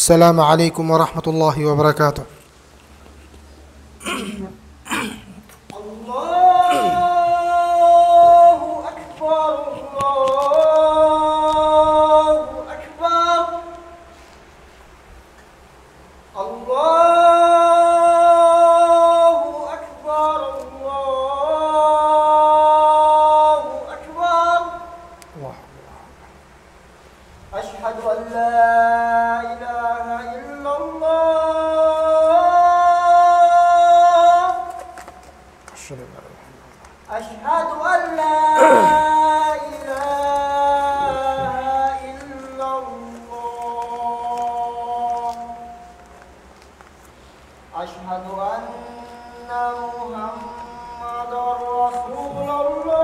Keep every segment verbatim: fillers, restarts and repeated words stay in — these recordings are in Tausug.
السلام عليكم ورحمة الله وبركاته. الله أكبر، الله أكبر، الله أكبر، الله أكبر. الله أكبر. أشهد أن لا إله إلا الله. أشهد أن لا إله إلا الله. أشهد أن محمدا رسول الله.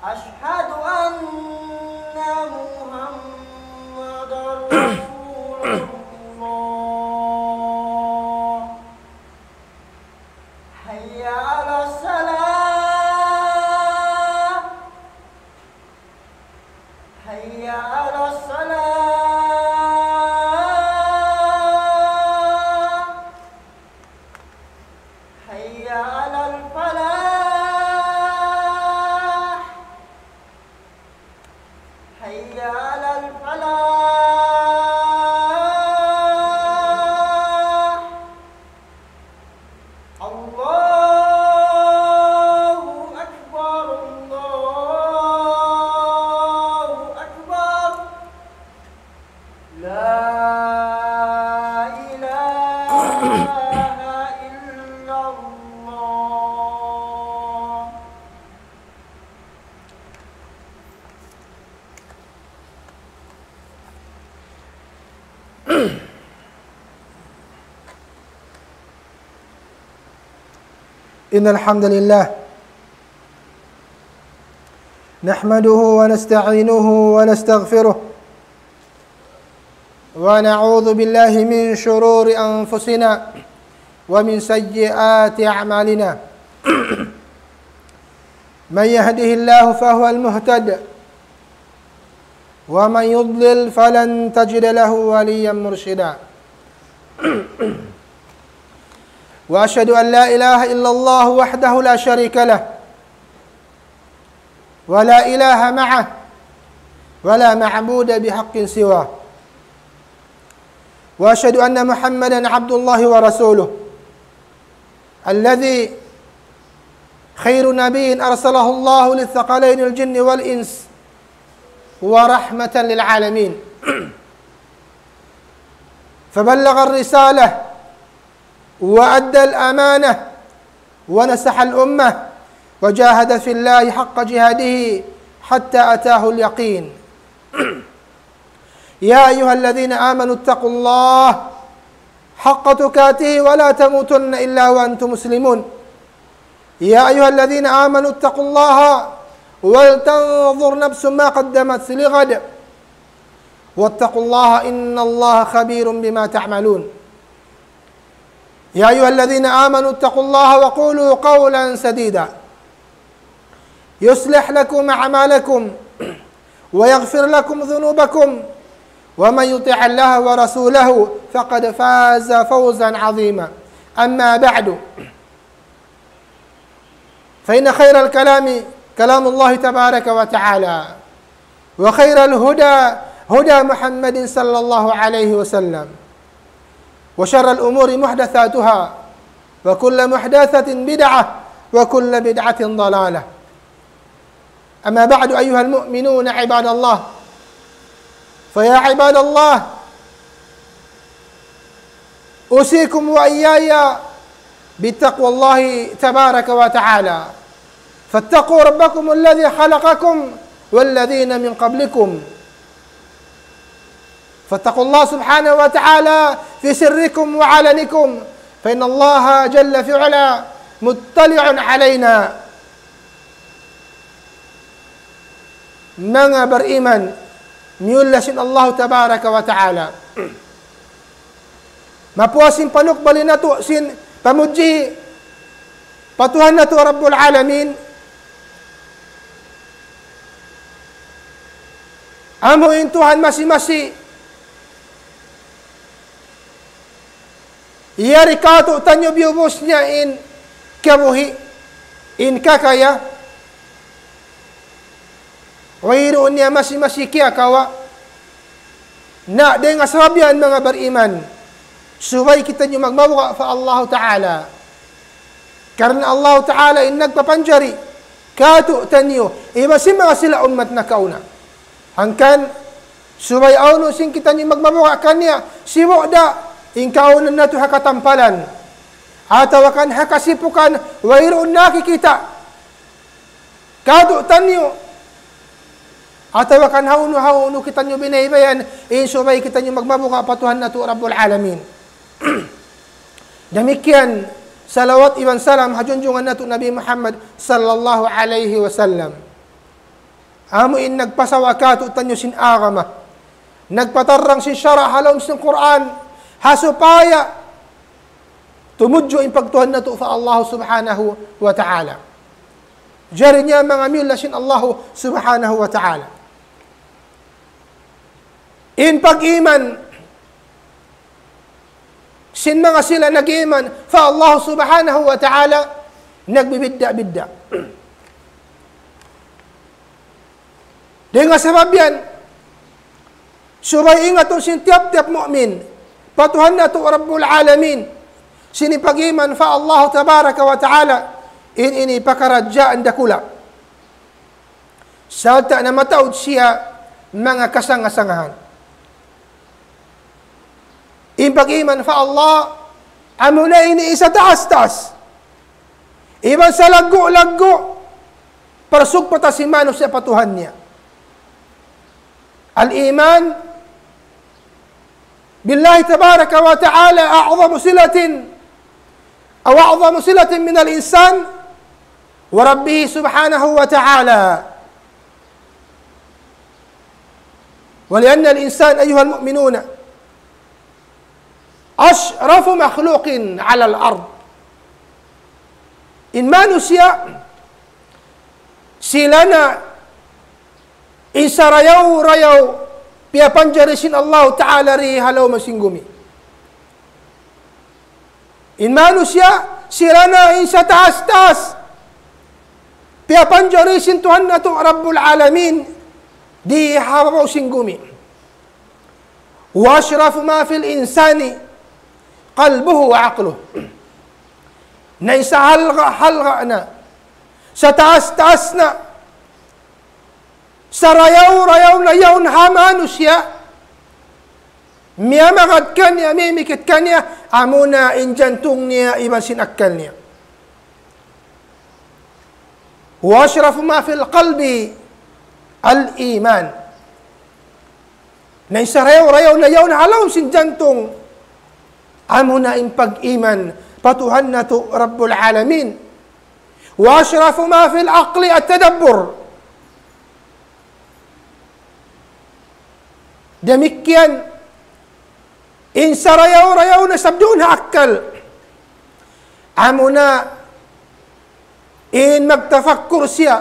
أشهد أن محمدا رسول الله. حي على الصلاة. حي على الصلاة. حي على الفلاح. حي على الفلاح. الله أكبر، الله أكبر. لا إله إلا الله. إن الحمد لله نحمده ونستعينه ونستغفره، ونعوذ بالله من شرور أنفسنا ومن سيئات أعمالنا. من يهده الله فهو المهتد، ومن يضلل فلن تجد له وليا مرشدا. وأشهد أن لا إله إلا الله وحده لا شريك له، ولا إله معه، ولا معبود بحق سواه. وأشهد أن محمدا عبد الله ورسوله، الذي خير نبي أرسله الله للثقلين الجن والإنس، ورحمة للعالمين، فبلغ الرسالة، وأدى الأمانة، ونصح الأمة، وجاهد في الله حق جهاده حتى أتاه اليقين. يا أيها الذين آمنوا اتقوا الله حق تقاته ولا تموتن إلا وأنتم مسلمون. يا أيها الذين آمنوا اتقوا الله ولتنظر نفس ما قدمت لغد واتقوا الله إن الله خبير بما تعملون. يا أيها الذين آمنوا اتقوا الله وقولوا قولا سديدا يصلح لكم أعمالكم ويغفر لكم ذنوبكم ومن يطع الله ورسوله فقد فاز فوزا عظيما. أما بعد، فإن خير الكلام كلام الله تبارك وتعالى، وخير الهدى هدى محمد صلى الله عليه وسلم، وشر الأمور محدثاتها، وكل محدثة بدعة، وكل بدعة ضلالة. أما بعد، أيها المؤمنون عباد الله، فيا عباد الله، أوصيكم وإياي بتقوى الله تبارك وتعالى، فاتقوا ربكم الذي خلقكم والذين من قبلكم، فاتقوا الله سبحانه وتعالى في سركم وعلنكم، فإن الله جل في علاه مطلع علينا. Manga bariman, miyulliya sin Allah tabaraka wa ta'ala. Mapuas in panukbal natu' sin pamudji pa Tuhan natu' Rabbul Alamin. Amu in Tuhan masi-masi. Yari kātu'niyu biyubus niya in kabuhi', in kakaya. Wayruun niya masi-masi kiyakawa'. Na dayn ha sabab yan manga bariman, subay kitaniyu magmabuga' pa Allahu Ta'ala. Karna' Allahu Ta'ala in nagpapanjari kātu'niyu, iban sin manga sila ummat nakauna. Hangkan, subay awn sin kitaniyu magmabuga' kaniya, sibu' da, in kaunan natu' ha katampalan. Atawa kan ha kasipukan, wayruun nakikita'. Kātu'niyu. Atawa kan hawnu-hawnu kitaniyu binaybayan, in subay kitaniyu magmabuga' pa Tuhan natu' Rabbul Alamin. Damikkiyan, salawat iban salam ha junjungan natu' Nabi Muhammad sallallahu alayhi wasallam. Amu in nagpasawa kātu'niyu sin agama. Nagpatarrang sin sara' ha lawm sin Qur'an. Ha supaya tumudju in pagtuhan natu' pa Allah subhanahu wa ta'ala. Jari niya manga miyulliya sin Allah subhanahu wa ta'ala. In pag-iman sin manga sila nag-iman pa Allah subhanahu wa ta'ala, nagbibidda'-bidda'. Dayn ha sabab yan, subay ingatun sin tiyap-tiyap mu'min pa Tuhan natu' Rabbul Alamin, sin pag-iman pa Allah tabaraka wa ta'ala, in ini pakaradjaan dakula'. Sarta' na mataud siya manga kasanga-sangahan. In pag-iman pa Allah, amuna ini in sataas-taas iban salaggu'-laggu' parsugpatan sin manusiya' pa Tuhan niya. الإيمان بالله تبارك وتعالى أعظم صلة، أو أعظم صلة من الإنسان وربه سبحانه وتعالى. ولأن الإنسان أيها المؤمنون أشرف مخلوق على الأرض. In manusiya', sila na in sarayaw-rayaw piyapanjari sin Allah Ta'ala di ha lawm sin gumi. In manusiya', sila na in sataas-taas piyapanjari sin Tuhan natu' Rabbul Alamin di ha babaw sin gumi. وأشرف ما في الإنسان قلبه وعقله. Na in sahalga'-halga' na, sataas-taas na, sarayaw-rayaw na yaun ha manusiya', miyamagad kaniya, mimikit kaniya, amuna in jantung niya iban sin akkal niya. وأشرف ما في القلب الإيمان. Na in sarayaw-rayaw na yaun ha lawm sin jantung, amuna in pag-iman pa Tuhan natu' Rabbul Alamin. وأشرف ما في العقل التدبر. Damikkiyan, in sarayaw-rayaw na isab duun ha akkal, amuna in magtafakkur siya,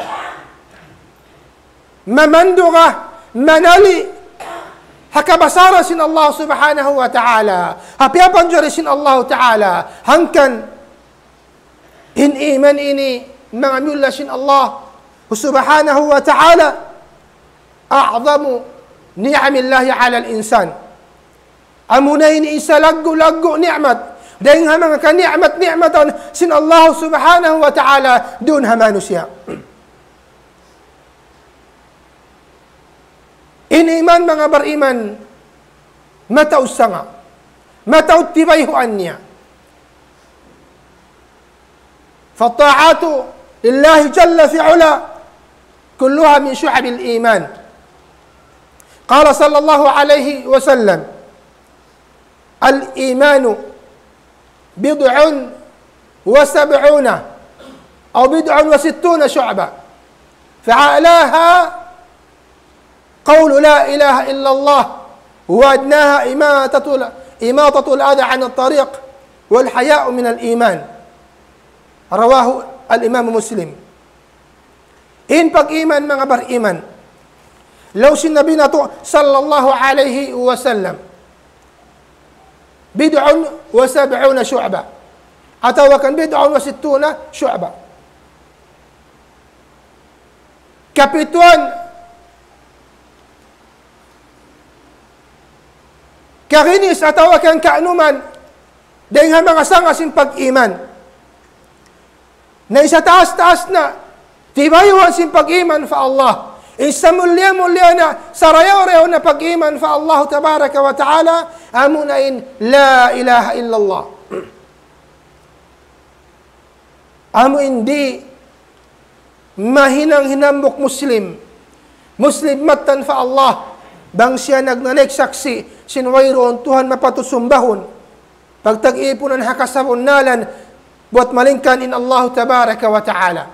mamanduga, manali' ha kabasaran sin Allah Subhanahu wa Ta'ala, ha piyapanjari sin Allah Ta'ala, hangkan in iman ini manga miyulliya sin Allah Subhanahu wa Ta'ala, أعظم نعم الله على الإنسان. Amuna ini in salaggu'-laggu' ni'mat dayn ha manga kani'mat-ni'matan sin Allah Subhanahu wa Ta'ala duun ha manusiya'. In iman, manga bariman, mataud sanga', mataud tibayhuan niya. فالطاعات لله جل في علاه كلها من شعب الإيمان. قال صلى الله عليه وسلم: الإيمان بضع وسبعون أو بضع وستون شعبة، فأعلاها قول لا إله إلا الله، وأدناها إماطة، إماطة الأذى عن الطريق، والحياء من الإيمان. رواه الإمام مسلم. In pag-iman, manga bariman, Laung sin Nabi natu' sallallahu alayhi wasallam, بضع وسبعون شعبة. Atawa kan بضع وستون شعبة. Kapituan, kaginis atawa kan kaunuman, dayn ha manga sanga sin pag-iman. Na in sataas-taas na, tibayuan sin pag-iman pa Allah. In samulliya-mulliya na, sarayaw-rayaw na pag-iman pa Allah tabaraka wa ta'ala, amuna in لا إله إلا الله. Amu in di' mahinang hinambuk Muslim. Muslim mattan pa Allah. Bang siya nagnanaik saksi', sin wayruun Tuhan mapatut sumbahun, pagtag-ipunan ha kasabunnalan, buwat malayngkan in Allah tabaraka wa ta'ala.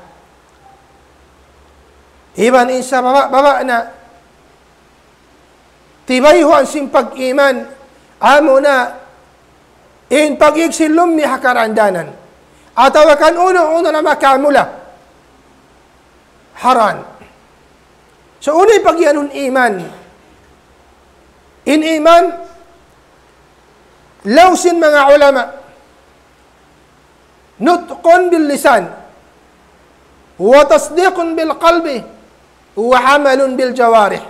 Iban in sababa'-baba' na, tibayuan sin pag-iman, amuna in pag-igsilum niya ha karandanan. Atawa kan unu-unu na makamula. Haran. So, unu in pag-iyanun iman? In iman, laung sin manga ulama, نطق باللسان، وتصديق بالقلب، وعمل بالجوارح.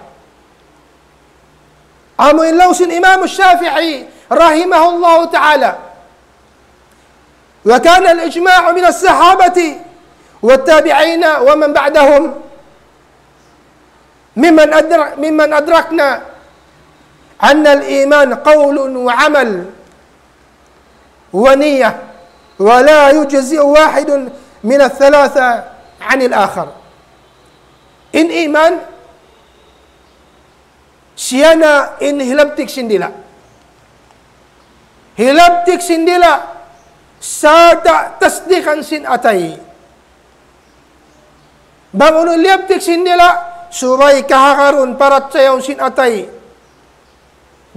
Amu in laung sin Imam Shafi'i rahimahullahu ta'ala. وكان الإجماع من الصحابة والتابعين ومن بعدهم ممن أدر-، ممن أدركنا أن الإيمان قول وعمل ونية، ولا يجزئ واحد من الثلاثة عن الآخر. In iman, siya na in hilabtik sin dila'. Hilabtik sin dila', sarta' tasdikan sin atay. Bang unu in liyabtik sin dila', subay kahagarun, parachayahun sin atay.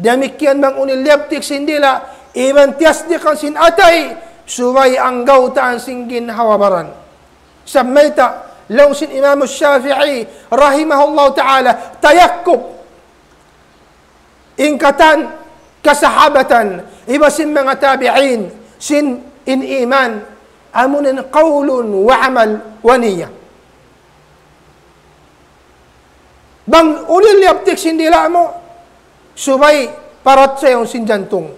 Damikkiyan bang unu in liyabtik sin dila', iban tiyasdikan sin atay, subay anggawtaan sin ginhawa-baran. Sabab mayta', laung sin Imam Shafi'i, rahimahullahu ta'ala, tayakkub in katan kasahabatan, iban sin manga tabi'in, sin in iman, amuin قول وعمل ونية. Bang unu in liyabtik sin dila' mu, subay parachayahun sin jantung.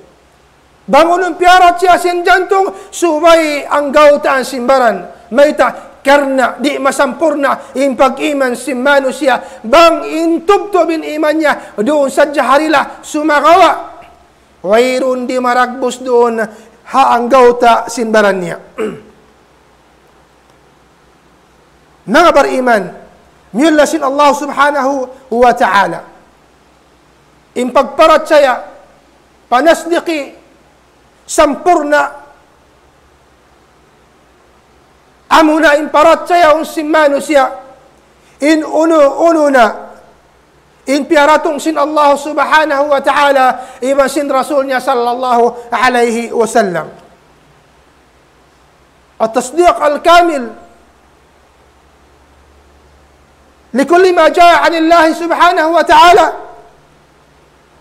Bang unu in piyarachaya sin jantung, subay anggawtaan sin baran. Mayta', karna' di' masampurna' in pag-iman sin manusiya'. Bang in tubtub in iman niya, duun sadja ha dila', sumagawa' wayruun dimaragbus duun ha anggawta' sin baran niya. Manga bariman, miyulliya sin Allah subhanahu wa ta'ala. In pagparachaya, panasdiki, sampurna', amuna in parachayahun sin manusiya', in unu-unu na, in piyaratung sin Allah subhanahu wa ta'ala, iban sin Rasul niya sallallahu alayhi wasallam. التصديق الكامل لكل ما جاء عن الله سبحانه وتعالى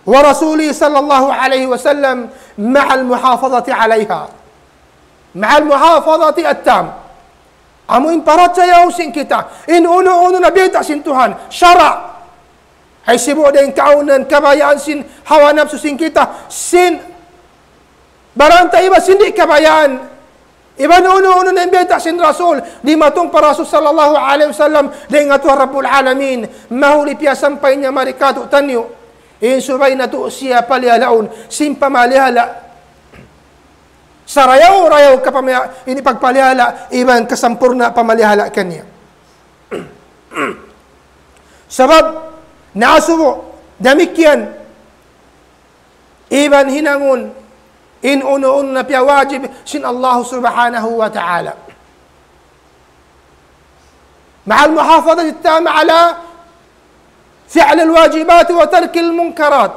ورسوله صلى الله عليه وسلم مع المحافظة عليها، مع المحافظة التامة. Amu in parachayahun sin kita, in unu-unu na biyayta' sin Tuhan, sara', hisibu' da in kaawnan kabayaan sin hawa napsu sin kita, sin baran ta iban sin di' kabayaan. Iban unu-unu na in biyayta' sin Rasul, dimatung pa Rasul sallallahu alayhi wasallam, dayn ha Tuhan Rabbul Alamin, mahuli piyasampay niya mari kātu'niyu, in subay natu' siya palihalaun, sin pamalihala'. Sarayaw-rayaw kapamaya-, ini pagpalihala', iban kasampurna' pamalihala' kaniya. Sabab, naasubu, damikkiyan, iban hinangun, in unu-unu na piyawajib sin Allah subhanahu wa ta'ala. مع المحافظة التامة على فعل الواجبات وترك المنكرات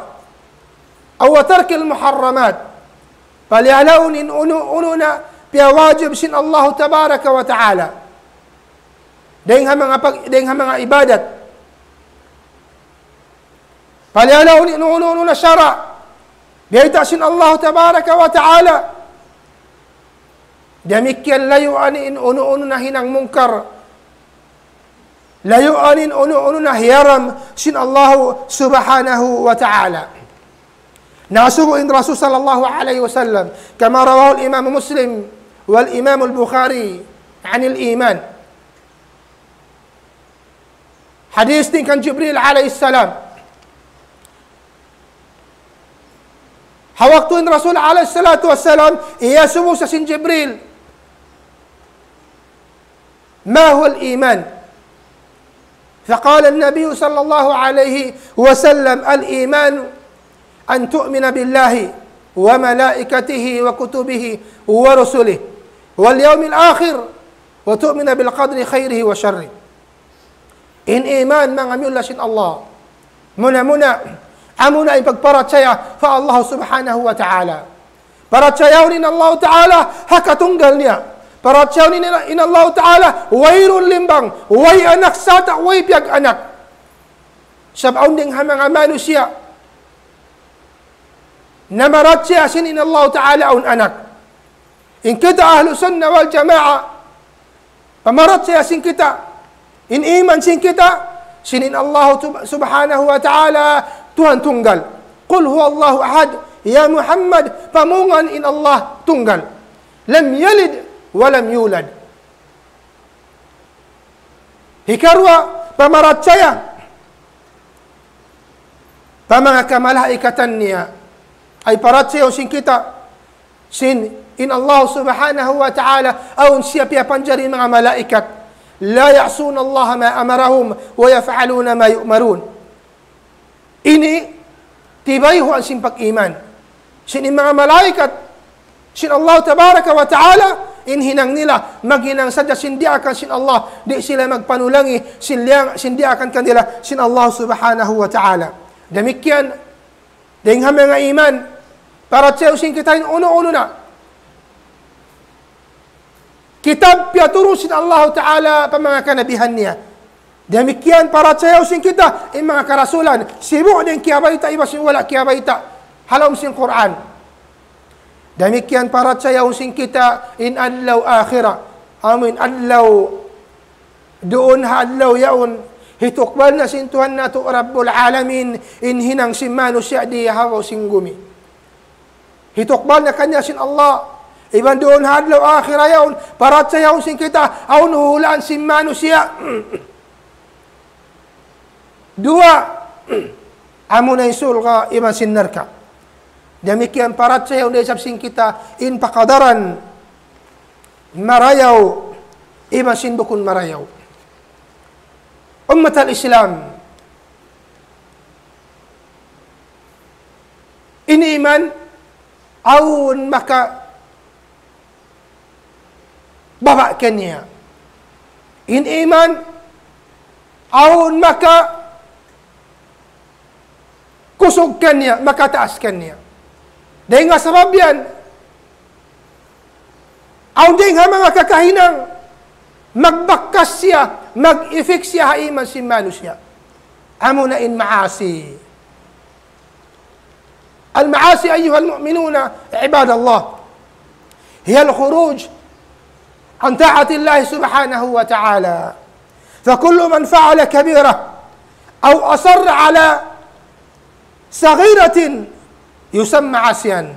أو وترك المحرمات. Palihalaun in unu-unu na piyawajib sin Allah tabaraka wa ta'ala. Dayn ha manga pag-, dayn ha manga ibadat. Paliyalaun in unu-unu na sara'. Biyayta' sin Allah tabaraka wa ta'ala. Damikkiyan layuan in unu-unu na hinang mungkar. Layuan in unu-unu na hiyaram sin Allah subhanahu wa ta'ala. Nasubu in Rasul sallallahu alayhi wasallam, كما رواه الإمام مسلم والإمام البخاري عن الإيمان. Hadith dayn kan Jibril alayhi salam. Ha waktu in Rasul alayhi salatu wassalam, iyasubu sa sin Jibril, ما هو الإيمان؟ فقال النبي صلى الله عليه وسلم: الإيمان أن تؤمن بالله وملائكته وكتبه ورسله واليوم الآخر وتؤمن بالقدر خيره وشره. In iman, manga miyulliya sin Allah. Muna-muna, amuna in pagparachaya pa Allah subhanahu wa ta'ala. Parachayaun in Allah ta'ala ha katunggal niya. Parachayaun in, in Allah ta'ala wayruun limbang, way anak sata', way piyag-anak. Sabab awn dayn ha manga manusiya' na marachaya sin in Allah ta'ala awn anak. In kita Ahlus Sunnah wal Jamaah, pamarachaya sin kita, in iman sin kita, sin in Allah tub-, subhanahu wa ta'ala Tuhan tunggal. قل هو الله أحد, ya Muhammad, pamungan in Allah tunggal. لم يلد ولم يولد. Hikaruwa, pamarachaya pa manga kamalaikatan niya. Ay parachaya sin kita, sin in Allah subhanahu wa ta'ala, awn siya piyapanjari manga malaikat. لا يعصون الله ما أمرهم ويفعلون ما يؤمرون. Ini tibayhuan sin pag-iman. Sin in manga malaikat, sin Allah tabaraka wa ta'ala, in hinang nila, maghinang sadja sin diyaakan sin Allah, di' sila magpanulangi, sin liyang-, sin diyaakan kanila, sin Allah subhanahu wa ta'ala. Damikkiyan, dayn ha manga iman, parachaya sin kita in unu-unu na kitab piyaturun sin Allah ta'ala pa manga kanabihan niya. Damikkiyan parachaya sin kita in manga karasulan. Sibu' dayn kiyabayta' iban sin wala' kiyabayta' ha lawm sin Qur'an. Damikkiyan parachaya sin kita in adlaw akhira. Amu in adlaw duun ha adlaw yaun, hitukbal na sin Tuhan natu' Rabbul Alamin in hinang sin manusiya' di ha babaw sin gumi. Hitukbal na kaniya sin Allah. Iban duun ha adlaw akhira yaun, parachaya sin kita, awn huhulaan sin manusiya'. Duwa, amuna in surga' iban sin narka'. Damikkiyan parachaya da isab sin kita in pakadaran marayaw iban sin bukun marayaw. Ummat al-Islam, in iman awn makababa' kaniya. In iman awn maka kusug kaniya, makataas kaniya. Dayn ha sabab yan, awn dayn ha manga kakahinang, magbakkas siya, mag-effect siya ha iman sin manusiya'. Amuna in maasi. المعاصي أيها المؤمنون عباد الله هي الخروج عن طاعة الله سبحانه وتعالى، فكل من فعل كبيرة أو أصر على صغيرة يسمى عاصيا.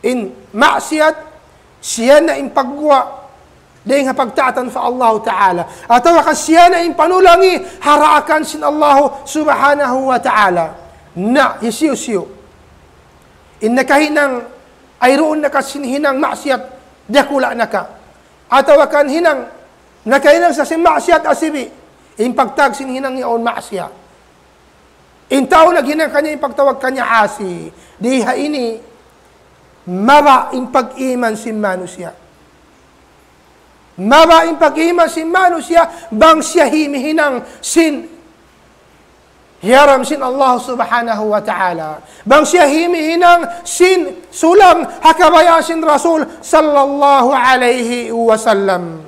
In maksiyat, siya na in pagguwa' dayn ha pagtaatan pa Allah Ta'ala. Atawa kan siya na in panulangi ha daakan sin Allah Subhanahu wa Ta'ala. Na, hisiyu-siyu in nakahinang, ay duun na ka sin hinang maksiyat, dakula' na ka. Atawa kan hinang, nakahinang sa sin maksiyat asibi', in pagtawag sin hinang yaun maksiyat. In tau naghinang kaniya, in pagtawag kaniya asi. Di ha ini, mababa' in pag-iman sin manusiya'. Mababa' in pag-iman sin manusiya', bang siya himihinang sin hiyaram sin Allah Subhanahu wa Ta'ala. Bang siya himihinang sin sulang ha kabayaan sin Rasul sallallahu alayhi wasallam.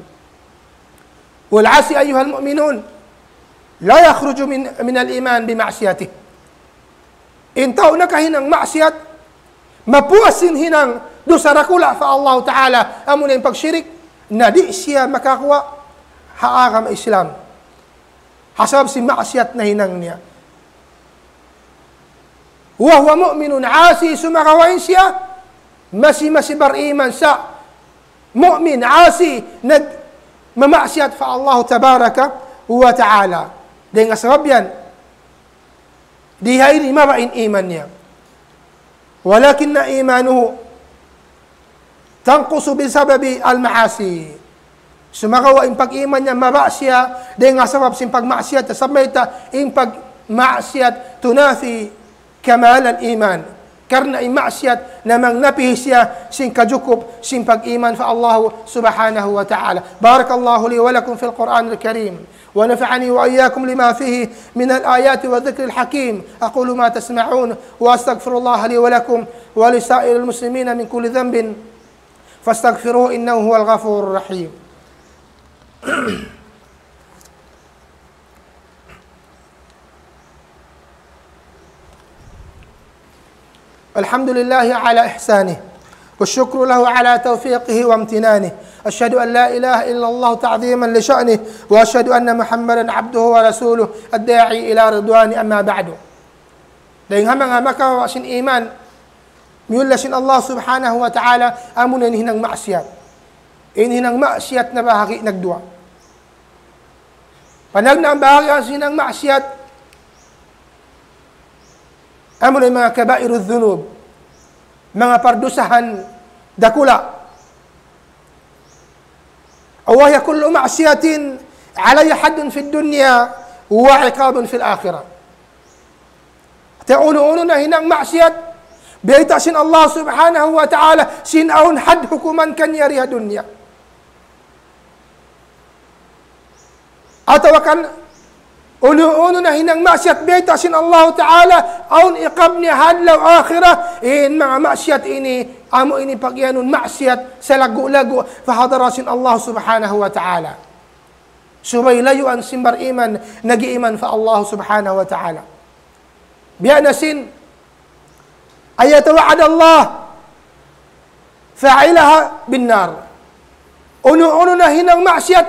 والعاصي أيها المؤمنون لا يخرج من، من الإيمان بمعصيته. In tau nakahinang maksiat, mapuas sin hinang dusa dakula' pa Allah Ta'ala, amuna in pagshirik, na di' siya makaguwa' ha agama Islam. Ha sabab sin maksiat nahinang niya. وهو مؤمن عاصي, sumagawa' in siya masi-masi bariman sa, mu'min, asi, nagmamaksiat pa Allah Tabaraka wa Ta'ala. Dayn ha sabab yan, di' ha ini mababa' in iman niya. ولكن إيمانه تنقص بسبب المعاصي. Sumagawa' in pag-iman niya mababa' siya, dayn ha sabab sin pagmaksiat, sabab mayta', in pagmaksiat تنافي كمال الإيمان. Karna' in maksiat namangnapi siya sin kajukup sin pag-iman pa Allah Subhanahu wa Ta'ala. بارك الله لي ولكم في القرآن الكريم، ونفعني وإياكم لما فيه من الآيات والذكر الحكيم. أقول ما تسمعون، وأستغفر الله لي ولكم ولسائر المسلمين من كل ذنب، فاستغفروه إنه هو الغفور الرحيم. الحمد لله على إحسانه، والشكر له على توفيقه وامتنانه. أشهد أن لا إله إلا الله تعظيما لشأنه، وأشهد أن محمدا عبده ورسوله الداعي إلى رضوانه، أما بعد. Dayn ha manga makawa' sin iman, miyulliya sin Allah Subhanahu wa Ta'ala, amuna in hinang maksiat. In hinang maksiat nabahagi' nagduwa. Panagnaan bahagi' sin hinang maksiat, amuna in manga كبائر الذنوب, manga pardusahan dakula'. وهي كل معصية عليها حد في الدنيا وعقاب في الآخرة. Hati unu-unu na hinang maksiat, biyayta' sin Allah Subhanahu wa Ta'ala, sin awn had hukuman kaniya di ha dunya. Atawa kan unu-unu na hinang maksiat biyayta' sin Allahu Ta'ala, awn iqab niya ha adlaw akhirat, in manga maksiat ini, amu ini pagiyanun maksiat salaggu'-laggu' pa hadarat sin Allah Subhanahu wa Ta'ala. Subay layuan sin bariman, nag-iiman pa Allah Subhanahu wa Ta'ala. Biya' na sin, أن يتوعد الله فاعلها بالنار. Unu-unu na hinang maksiat,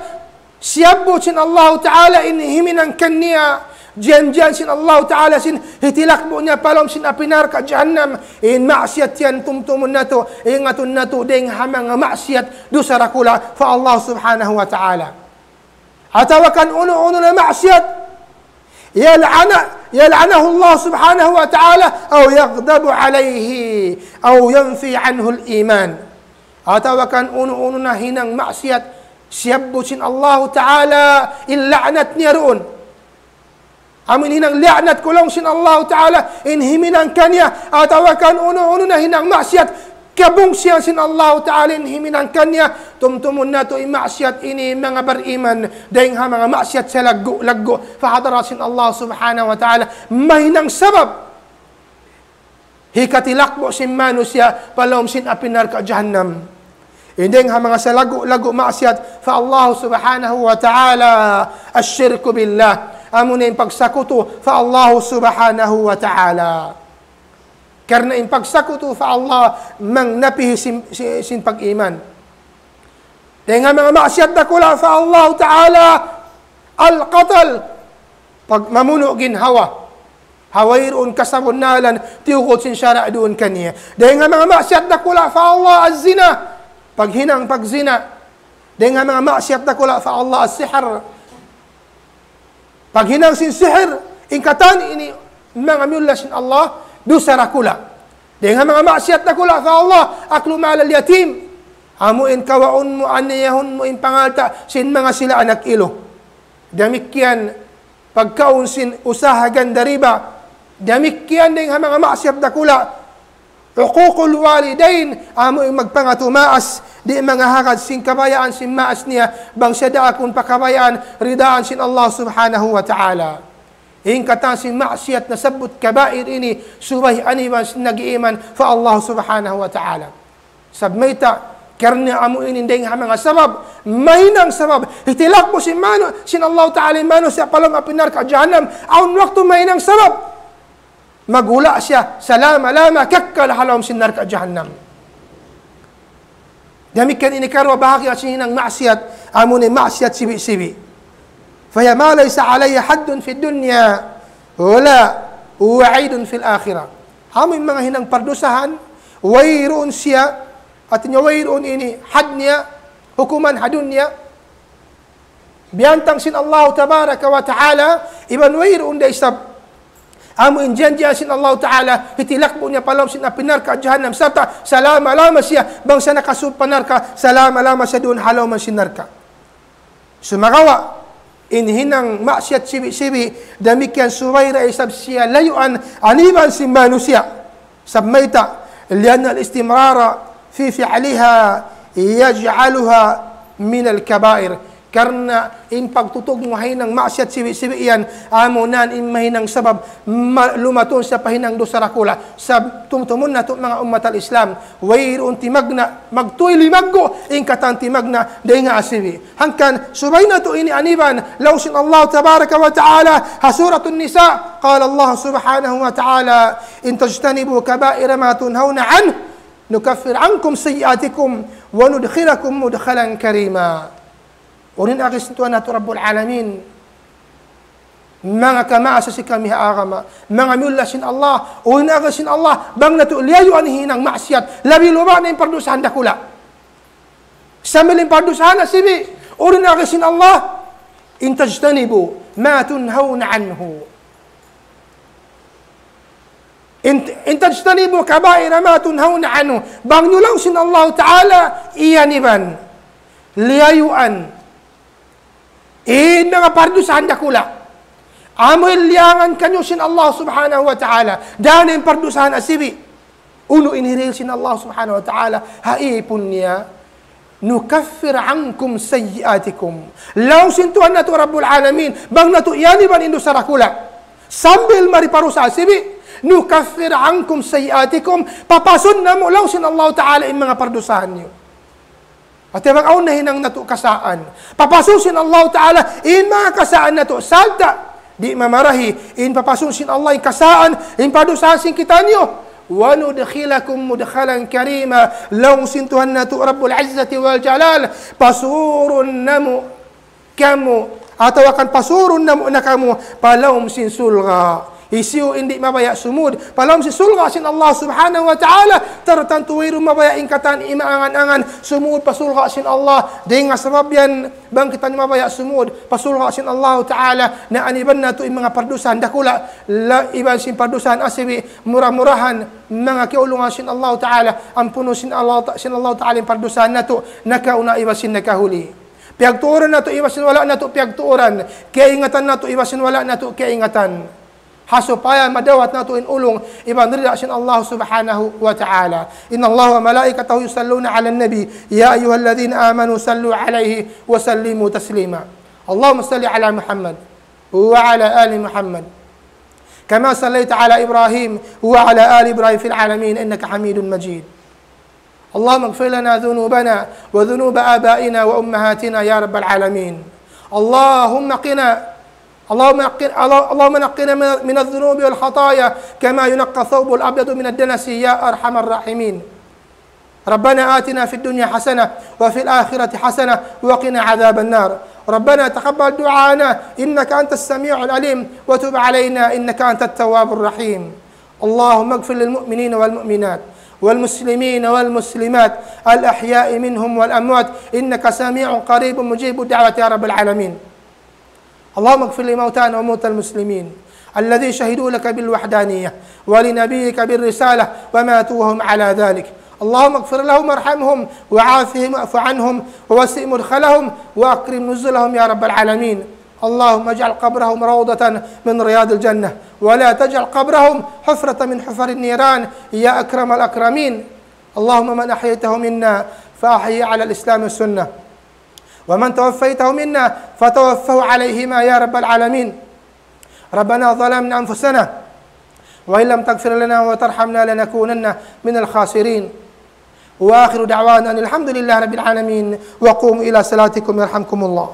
siyabbut sin Allahu Ta'ala in himinang kaniya, janjian sin Allahu Ta'ala sin hitilakbu' niya pa lawm sin api narka' jahannam, in maksiat yan tumtumun natu', ingatun natu', dayn ha manga maksiat dusa dakula' pa Allah Subhanahu wa Ta'ala. Atawa kan unu-unu na maksiat, يلعن، يلعنه الله سبحانه وتعالى أو يغضب عليه أو ينفي عنه الإيمان. Atawa kan unu-unu na hinang maksiat, siyabbut sin Allahu Ta'ala in la'nat niya duun. Amu in hinang la'nat kulung sin Allahu Ta'ala in himinang kaniya, atawa kan unu-unu na hinang maksiat, kabungsihan sin Allahu Ta'ala in himinang kaniya, tumtumun natu' in maksiat ini manga bariman, dayn ha manga maksiat salaggu'-laggu' pa hadarat sin Allah Subhanahu wa Ta'ala, mahinang sabab hikatilakbu' sin manusiya' pa lawm sin api narka' jahannam. In dayn ha manga salaggu'-laggu' maksiat pa Allah Subhanahu wa Ta'ala, الشرك بالله. Amuna in pagsakutu pa Allah Subhanahu wa Ta'ala. Karna' in pagsakutu pa Allah mangnapi sin, sin, sin pag-iman. Dayn ha manga maksiat dakula' pa Allah Ta'ala, القتل, pagmamunu' ginhawa. Ha wayruun kasabunnalan, tiyugud sin sara' duun kaniya. Dayn ha manga maksiat dakula' pa Allah, الزنا, paghinang pagzina. Dayn ha manga maksiat dakula' pa Allah, السحر, paghinang sin sihir, in katan ini manga miyulliya sin Allah, dusa dakula'. Dayn ha manga maksiat dakula' pa Allah, أكل مال اليتيم. Amu in kawaun mu, aniyahun mu in pangalta' sin manga sila anak ilu. Damikkiyan pagkaun sin usaha ganda riba. Damikkiyan dayn ha manga maksiat dakula'. عقوق الوالدين, amu in magpangatu maas, di' mangahagad sin kabayaan sin maas niya, bang siya daakun pa kabayaan, ridaan sin Allah Subhanahu wa Ta'ala. In katan sin maksiat nasabbut kabair ini, subay aniban sin nag-iiman pa Allah Subhanahu wa Ta'ala. Sabab mayta', karna' amu ini dayn ha manga sabab, mahinang sabab, hitilakbu' sin manu-, sin Allah Ta'ala in manusiya' pa lawm api narka' jahannam, awn waktu mahinang sabab. Maghula' siya salama-lama kakkal ha lawm sin narka' jahannam. Damikkiyan ini karuwa bahagi' sin hinang maksiyat, amu in maksiyat sibi'-sibi'. فهي ما ليس عليه حد في الدنيا ولا وعيد في الآخرة. Amu in manga hinang pardusahan, wayruun siya, hātinya wayruun ini had niya, hukuman ha dunya, biyantang sin Allah tabaraka wa ta'ala, iban wayruun da isab amu in janjian sin Allah ta'ala, hitilakbu' niya pa lawm sin api narka' jahannam, sarta' salama-lama siya, bang siya nakasud pa narka', salama-lama siya duun ha lawm sin narka'. Sumagawa', in hinang maksiyat sibi'-sibi', damikkiyan subay da isab siya layuan, aniban sin manusiya'. Sabab mayta', لأن الاستمرار في فعلها يجعلها من الكبائر. Karna' in pagtutug mu ha hinang maksiyat sibi'-sibi' yan, amu na in mahinang sabab ma-, lumatun siya pa hinang dusa dakula'. Sabab tumtumun natu' manga ummat al-Islam, wayruun timagna', magtuy limaggu', in katan timagna', dayn ha sibi'. Hangkan, subay natu' ini aniban, laung sin Allah tabaraka wa ta'ala, ha Suratun Nisa, قال الله سبحانه وتعالى: إن تجتنبوا كبائر ما تنهون عنه نكفر عنكم سيئاتكم وندخلكم مدخلا كريما. Unu in agi sin Tuhan natu' Rabbul Alamin, manga kamaas sin kami ha agama, manga miyulliya sin Allah, unu in agi sin Allah, bang natu' liyayuan in hinang maksiyat, labi-labi na in pardusahan dakula'. Sambil in pardusahan sibi', unu in agi sin Allah, إن تجتنبوا ما تنهون عنه. إن، إن تجتنبوا كبائر ما تنهون عنه. Bang niyu laung sin Allah ta'ala, iyaniban, liyayuan in manga pardusahan dakula', amu in liyangan kaniyu sin Allah subhanahu wa ta'ala, dayn ha pardusahan sibi'. Unu in hirihil sin Allah subhanahu wa ta'ala ha ipun niya? نكفر عنكم سيئاتكم. Laung sin Tuhan natu' Rabbul Alamin, bang natu' iyaniban in dusa dakula', sambil mari pa dusa sibi', نكفر عنكم سيئاتكم, papasun namu' laung sin Allah ta'ala in manga pardusahan niyu. Hāti bang awn nahinang natu' kasaan, papasun sin Allah ta'ala in manga kasaan natu', sarta' di' mamarahi in papasun sin Allah in kasaan, in pardusahan sin kitaniyu. وندخلكم مدخلا كريما. Laung sin Tuhan natu' Rabbul Izzati wal Jalal, pasurun namu' kamu, atawa kan pasurun namu' na kamu pa lawm sin surga'. Hisiyu in di' mabaya' sumud pa lawm sin surga' sin Allah subhanahu wa ta'ala? Tartantu wayruun mabaya' in katan imaangan-angan sumud pa surga' sin Allah. Dayn ha sabab yan, bang kita mabaya' sumud pa surga' sin Allah ta'ala, na aniban natu' in manga pardusahan dakula', la-, iban sin pardusahan sibi', mura-murahan, manga kiyaulungan sin Allah ta'ala, ampunun sin Allah ta-, sin Allah ta'ala in pardusahan natu' nakauna iban sin nakahuli. Piyagtuuran natu' iban sin wala' natu' piyagtuuran, kaingatan natu' iban sin wala' natu' kaingatan. Ha supaya madawat natu' in ulung iban rida sin Allah subhanahu wa ta'ala. إن الله وملائكته يصلون على النبي يا أيها الذين آمنوا صلوا عليه وسلموا تسليما. اللهم صل على محمد وعلى آل محمد كما صليت على إبراهيم وعلى آل إبراهيم في العالمين إنك حميد مجيد. اللهم اغفر لنا ذنوبنا وذنوب آبائنا وأمهاتنا يا رب العالمين. اللهم قنا، اللهم قنا، اللهم نقنا من، من الذنوب والخطايا كما ينقى الثوب الأبيض من الدنس يا أرحم الراحمين. ربنا آتنا في الدنيا حسنة وفي الآخرة حسنة وقنا عذاب النار. ربنا تقبل دعاءنا إنك أنت السميع العليم وتب علينا إنك أنت التواب الرحيم. اللهم اغفر للمؤمنين والمؤمنات والمسلمين والمسلمات الأحياء منهم والأموات إنك سميع قريب مجيب الدعوات يا رب العالمين. اللهم اغفر لموتانا وموتى المسلمين الذين شهدوا لك بالوحدانية ولنبيك بالرسالة وماتوا وهم على ذلك. اللهم اغفر لهم وارحمهم وعافهم واعف عنهم ووسع مدخلهم وأكرم نزلهم يا رب العالمين. اللهم اجعل قبرهم روضة من رياض الجنة ولا تجعل قبرهم حفرة من حفر النيران يا أكرم الأكرمين. اللهم من أحييته منا فأحيه على الإسلام والسنة ومن توفيته منا فتوفه عليهما يا رب العالمين. ربنا ظلمنا أنفسنا وإن لم تغفر لنا وترحمنا لنكونن من الخاسرين. وآخر دعوانا أن الحمد لله رب العالمين. وقوموا إلى صلاتكم يرحمكم الله.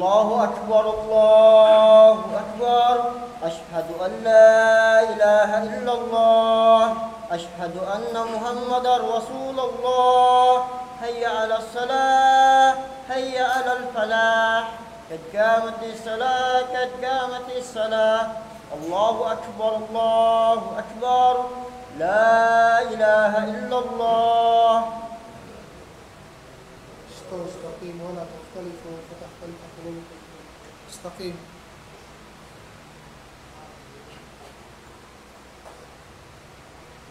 الله أكبر، الله أكبر. أشهد أن لا إله إلا الله. أشهد أن محمدا رسول الله. حي على الصلاة، حي على الفلاح. قد قامت الصلاة، قد قامت الصلاة. الله أكبر، الله أكبر. لا إله إلا الله. استووا، استقيموا، ولا تختلفوا فتختلف قلوبكم. استقيموا.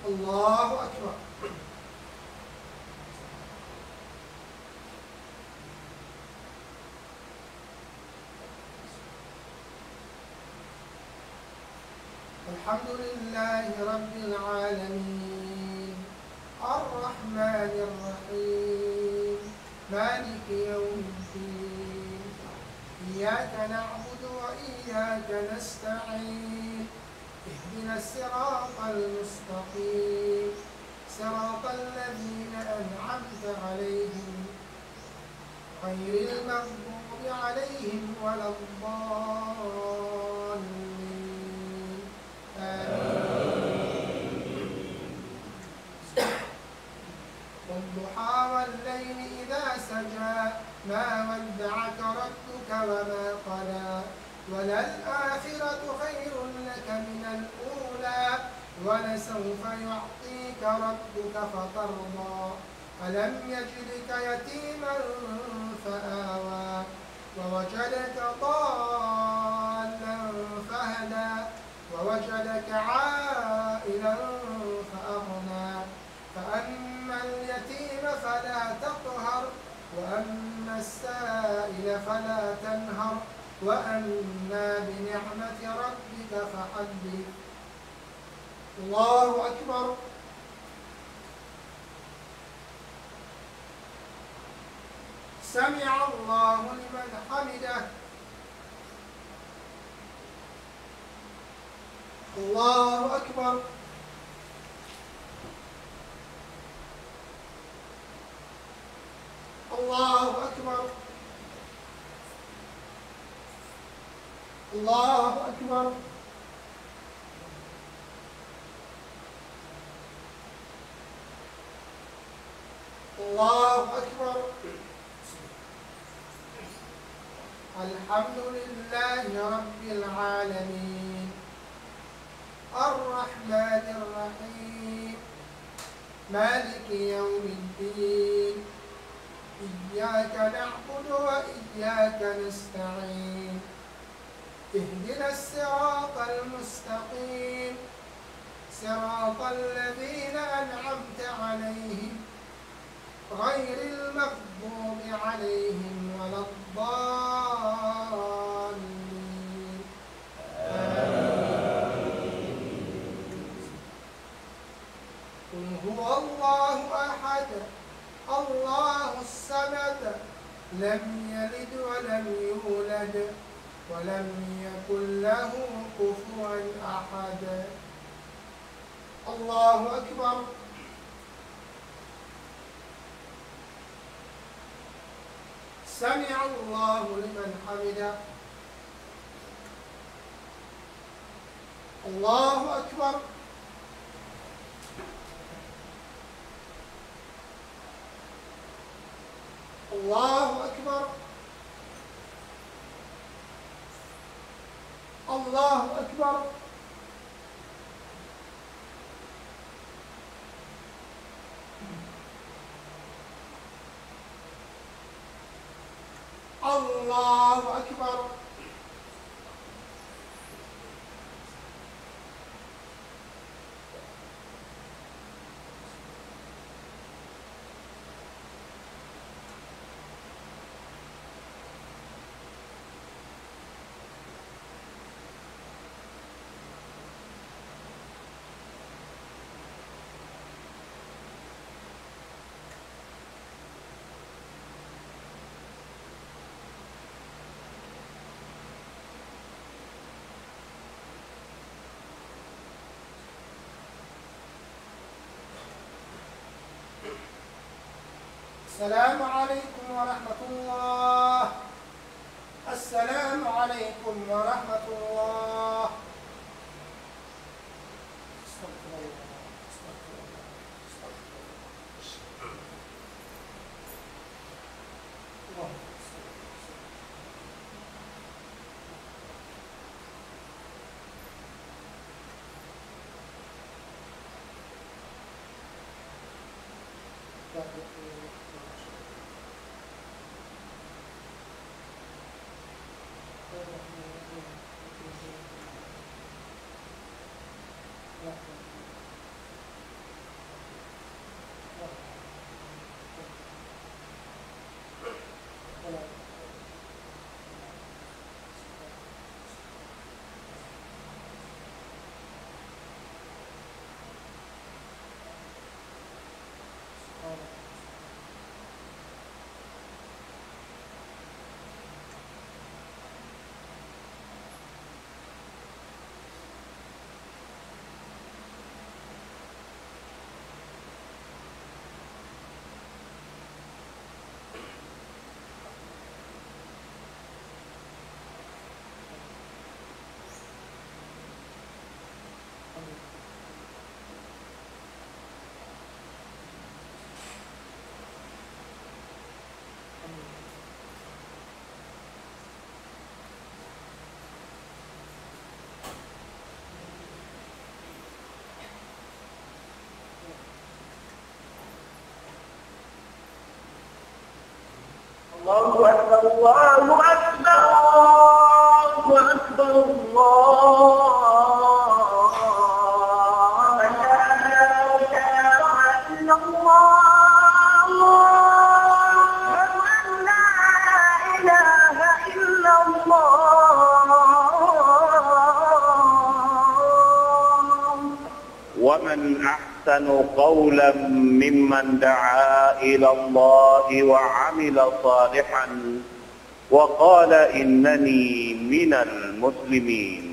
الله أكبر. الحمد لله رب العالمين. الرحمن الرحيم. مالك يوم الدين. إياك نعبد وإياك نستعين. اهدنا الصراط المستقيم. صراط الذين أنعمت عليهم غير المغضوب عليهم ولا الضالين. آمين. والضحى والليل إذا سجى. ما ودعك ربك وما قلى. وللآخرة خير لك من الأولى. ولسوف يعطيك ربك فترضى. ألم يجدك يتيما فآوى. ووجدك ضالا فهدى. ووجدك عائلا فأغنى. فأما اليتيم فلا تقهر. وأما السائل فلا تنهر. وأما بنعمة ربك فحدث. الله أكبر. سمع الله لمن حمده. الله أكبر. الله أكبر. الله أكبر. الله أكبر. الحمد لله رب العالمين. الرحمن الرحيم. مالك يوم الدين. إياك نعبد وإياك نستعين. اهدنا الصراط المستقيم. صراط الذين أنعمت عليهم غير المغضوب عليهم ولا الضالين. آمين. قل هو الله أحد، الله الصمد، لم يلد ولم يولد، ولم يكن له كفوا أحد. الله أكبر. سمع الله لمن حمده. الله أكبر. الله أكبر. الله أكبر. الله أكبر. السلام عليكم ورحمة الله. السلام عليكم ورحمة الله. أستغفر الله، أستغفر الله، أستغفر الله. الله أكبر. الله أكبر، الله أكبر، الله أكبر، الله. أشهد أن لا إله إلا الله. أشهد أن لا إله إلا الله. ومن أحسن قولا ممن دعا إلى الله وعمل صالحا وقال إنني من المسلمين.